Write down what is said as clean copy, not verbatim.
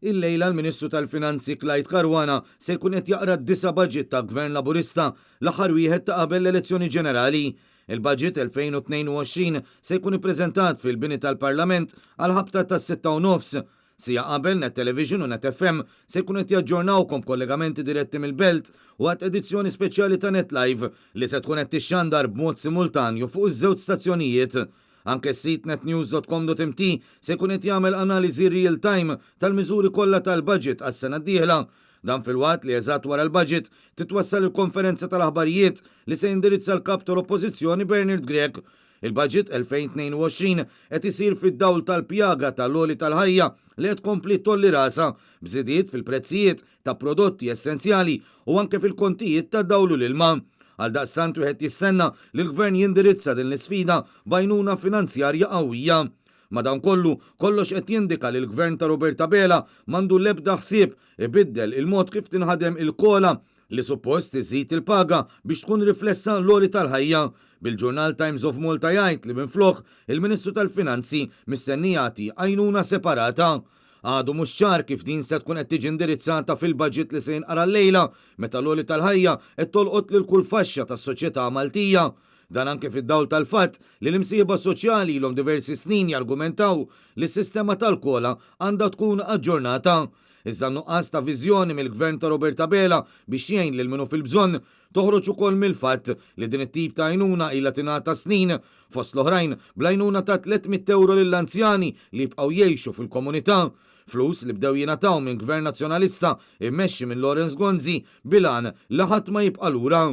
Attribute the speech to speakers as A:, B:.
A: Illejla l-Ministru tal-Finanzi Clyde Caruana se jkun qed jaqra d-disa' budget ta' Gvern Laburista, l-aħħar wieħed ta' qabel l-elezzjoni ġenerali. Il-Budget 2022 se jkun ippreżentat fil-bini tal-Parlament għall-ħabta tas-6:30. Siegħa qabel, Net Television u Net FM se jkunu qed jaġġornawkom b'kollegamenti diretti mill-Belt waqt edizzjoni speċjali ta' Net Live li se tkun qed tixxandar b'mod simultanju fuq iż-żewġ stazzjonijiet. Anke s-sit netnews.com.mt se jkun qed jagħmel analiżi real time tal-miżuri kollha tal-budget għas-sena d-dieħla. Dan filwaqt li eżatt wara l-budget titwassal il-konferenza tal-aħbarijiet li se jindirizza l-Kap tal-Oppożizzjoni Bernard Grech. Il-budget 2022 qed isir fid-dawl tal-pjaga tal-għoli tal-ħajja li qed tkompli tgħolli rasha b'żidiet fil-prezzijiet ta' prodotti essenzjali u anke fil-kontijiet tad-dawl u l-ilma. Għaldaqstant wieħed jistenna li l-Gvern jindirizza din l-isfida b'għajnuna finanzjarja qawwija. Madankollu, kollox qed jindika li l-Gvern ta' Robert Abela m'għandu l-ebda ħsieb ibiddel il-mod kif tinħadem il-COLA li suppost iżid il-paga biex tkun riflessa l-għoli tal-ħajja, bil-ġurnal Times of Malta jgħid li minflok, il-Ministru tal-Finanzi mistenni jagħti għajnuna separata. Għadu mhux ċar kif din se tkun qed tiġi indirizzata fil-budget li se jinqara llejla meta l-għoli tal-ħajja qed tolqot lil kull faxxa tas-soċjetà Maltija. Dan anke fid-dawl tal-fatt li l-imsieħba soċjali ilhom diversi snin jargumentaw li s-sistema tal-COLA għandha tkun aġġornata. Iżda n-nuqqas ta' viżjoni mill-Gvern ta' Robert Abela biex jgħin lil min hu fil-bżonn toħroġ ukoll mill-fatt li din it-tip ta' għajnuna ilha tingħata snin, fost l-oħrajn bl-għajnuna ta' 300 ewro lill-anzjani li jibqgħu jgħixu fil-komunità, flus li bdew jingħataw minn Gvern Nazzjonalista mmexxi minn Lawrence Gonzi bil-għan li ħadd ma jibqa' lura.